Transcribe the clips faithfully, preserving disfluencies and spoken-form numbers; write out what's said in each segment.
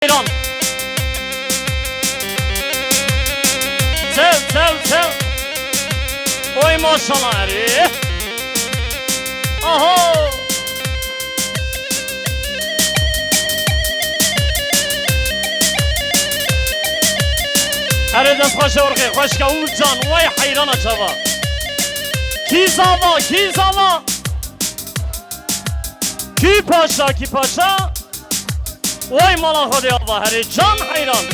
Heyran. Sev, sev, sev. Oy maşallah erê. Aha. Erê dest xweş e, orxê xweşke û can, way heyrana çava. Kî zava, kî zava. Kî paşa, kî paşa. Way mala Xwedê ava herê can heyran.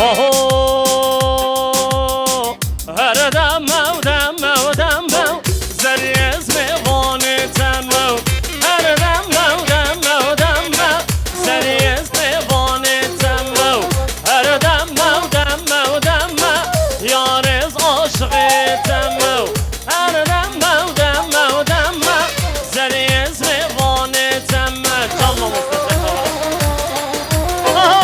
Oho, her dem ew, dem ew, dem ew, zerê ez mêvanê te mew. Her dem ew, dem ew, dem ew, zerê ez mêvanê te mew. Her dem ew, dem ew, dem ew, yar ez aşiqê te mew. Her dem ew, dem ew, dem ew, zerê ez mêvanê te me. Can mamoste te. Oho!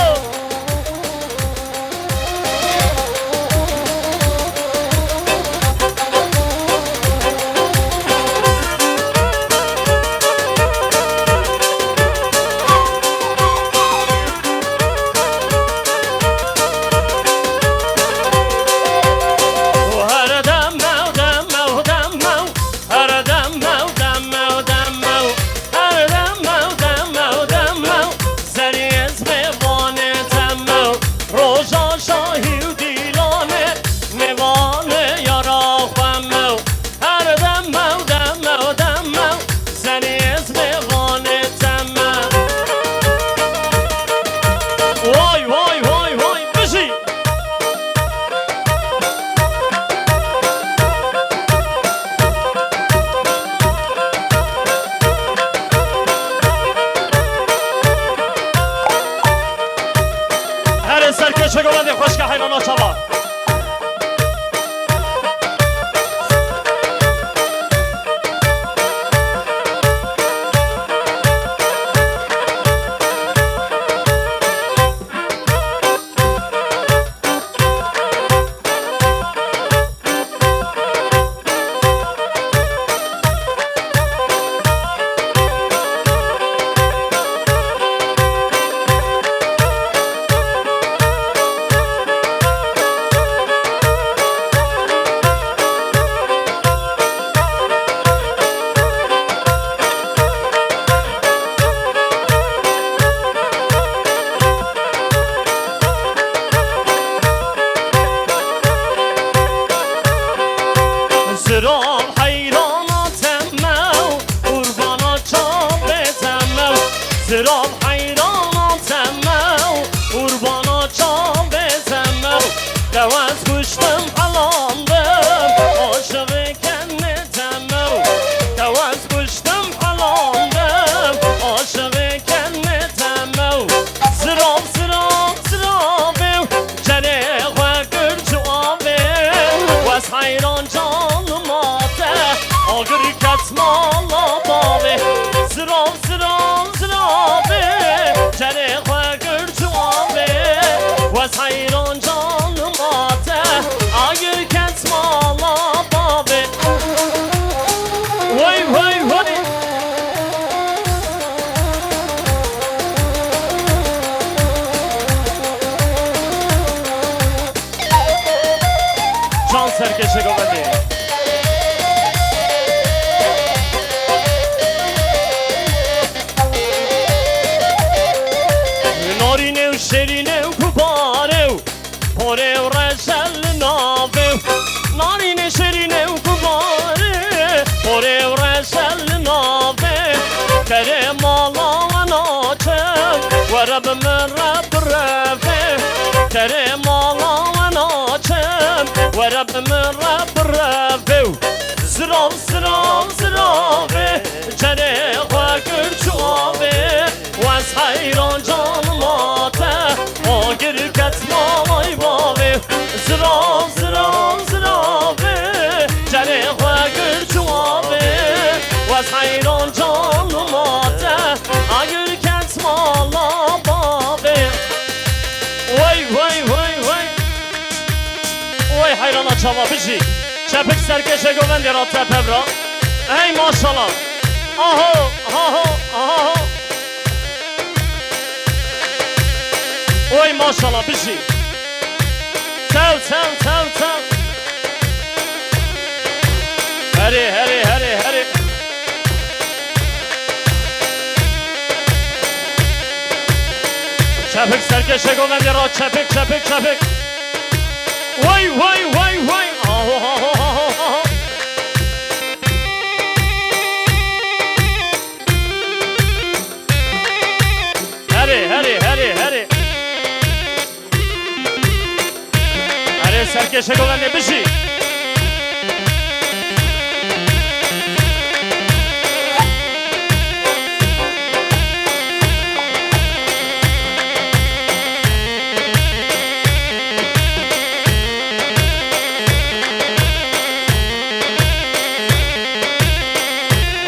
Her dem ew, dem ew, dem ew, her dem ew, dem ew, dem ew, her dem ew, dem ew, dem ew, zerê ez mêvanê te mew. Roja şahî û dîlanê, mêvanê yara xwe mew. Her dem ew, dem ew, dem ew, zerê ez mêvanê te mew. Vay, vay, vay, vay, bijî! Herê serkêşe govendê xweşke heyrana çava. Zirav heyrana te mew, qurbana çavê te mew. Zirav heyrana te mew, qurbana çavê te mew. Dew ez kuştim, helandim, aşiqê kenê te mew. Dew ez kuştim, helandim, aşiqê kenê te mew. Zirav, zirav, ziravê, cerê xwe kir çû avê. Wes heyran canima te, agir ket mala bavê. Zirav, zirav, ziravê, cerê xwe kir çû avê. Wes heyran canima te, agir ket mala bavê. Wey, wey, wey. Can serkêşe govendê. Narîne û şêrîne û gubarê û porê û reje li navê û. Narîne şêrîne û gubarê, porê û reje li navê. Kerê mala we naçim, were bi min re birevê. Kerê mala we naçim, were bi min re birevê û. Zirav, zirav, ziravê, cerê xwe kir çû avê. Wez heyran canima te, agir ket malay bavê. Zirav, zirav, ziravê, cerê xwe kir çû avê. Wez heyran canima te, agir ket mala bavê. Wey, wey, wey, wey. Wey heyrana çava bijî. Çepik serkêşê govendê ra tepe bira. Hey maşala. Aho, aho, aho. Wey maşala bijî. Çew, çew, çew, çew. Herê, herê, herê, herê. Çepik serkêşê govendê ra, çepik, çepik, çepik. Wey, wey, wey, wey. Aho, aho, aho, aho. Herê, herê, herê, herê. Erê serkêşê govendê bijî.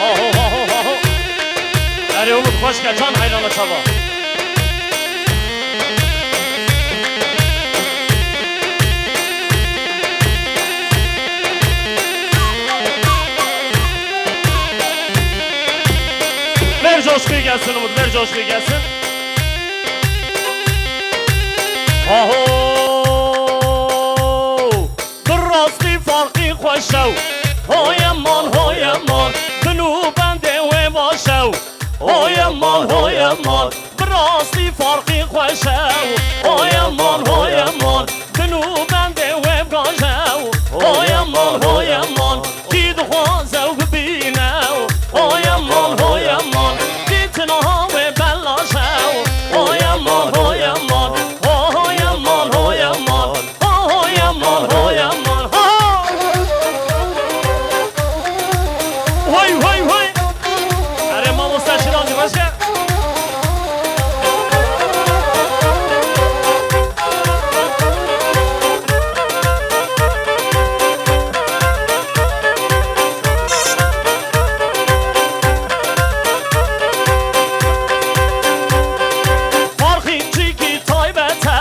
Aho, aho, aho. Erê Umut xweş ke can heyrana çava. Ver coşkuyu gelsin Umut, ver coşkuyu gelsin. Aho! Bi rastî farqî xweş e. Hoy eman, hoy eman, bin û bendê wê baş e. Hoy eman, hoy eman, bi rastî farqî xweş e. Hoy eman, hoy eman, bin û bendê wê bigaj e. Hoy eman, hoy eman, kî dixwaze ew bibîne. Hoy eman, hoy eman, kî tinaha wê belaş e. Hoy eman, hoy eman, hoy eman, hoy eman. Hoy aman, hoy aman, ha! Hoy, hoy, hoy! Erê mamoste Şîrazî, xweş e. Farqî çîkî taybet e.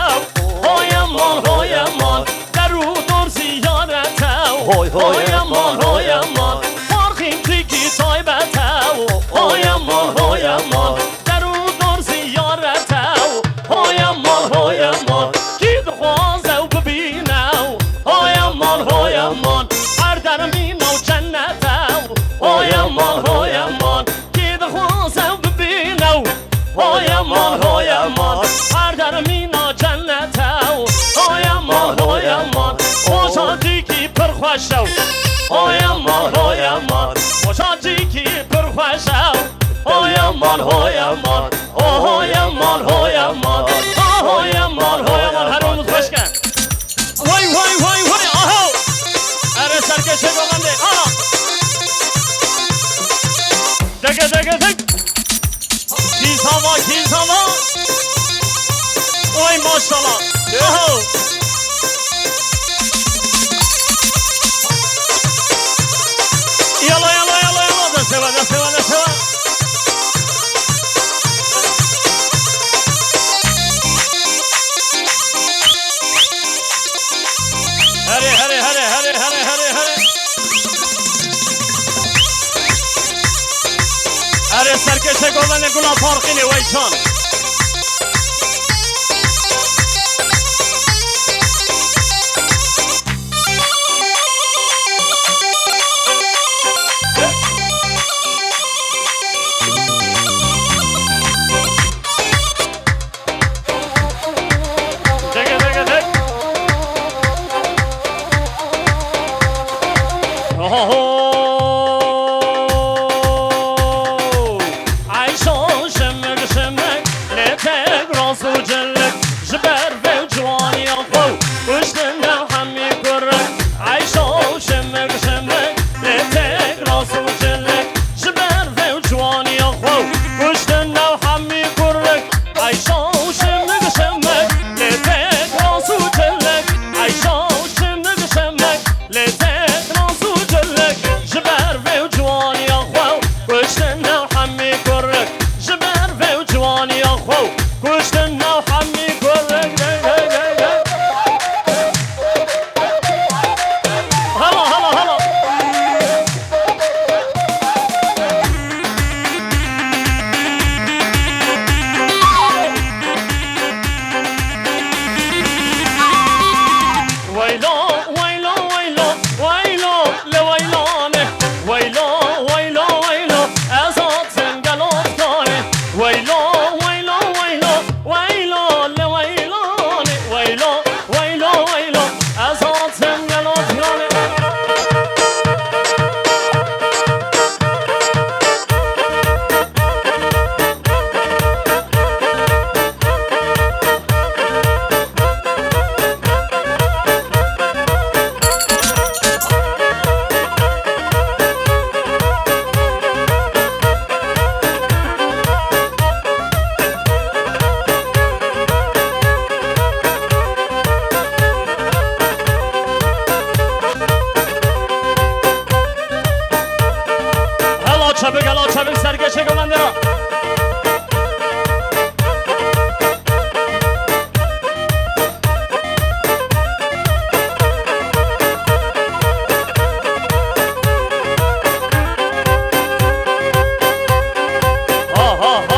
Hoy aman, hoy aman. Der û dor ziyaret e. Hoy, hoy, hoy aman, aman, hoy aman. Farqîn tikî taybet e. Hoy aman, hoy aman. Der û dor ziyaret e. Hoy aman, hoy aman. Kî dixwaze ew bibîne. Hoy aman, hoy aman. Her der mîna cennet e. Hoy aman, hoy aman. Kî dixwaze ew bibîne. Hoy aman, hoy aman, her der mîna cennet e. Hoy aman, hoy aman, hoja dîkî pir xweş e. Hoy aman, hoy aman, hoja dîkî pir xweş e. Hoy aman, hoy aman, oh hoy aman, hoy aman, ah hoy aman, hoy aman, her Umut xweş ke. Vay, vay, vay, vay, aha! Erê serkêşê govendê, aha! Dege, dege, deg! Kîzava, kîzava! Vay maşallah! Aha! Yala, yala, yala, yala! Destê we, destê we, destê we! Herê, herê, herê, herê, herê, herê, herê. Herê serkêşê govendê gula Farqînê wey can. Dege, dege, deg. Oho! Ayşo şimik şimik. Weylo, weylo, weylo, weylo, le weylo, le weylo, weylo, weylo, ez hatim gelo cîranê. Hela çevik, hela çevik, sergeşe govendera. Ha, ha, ha,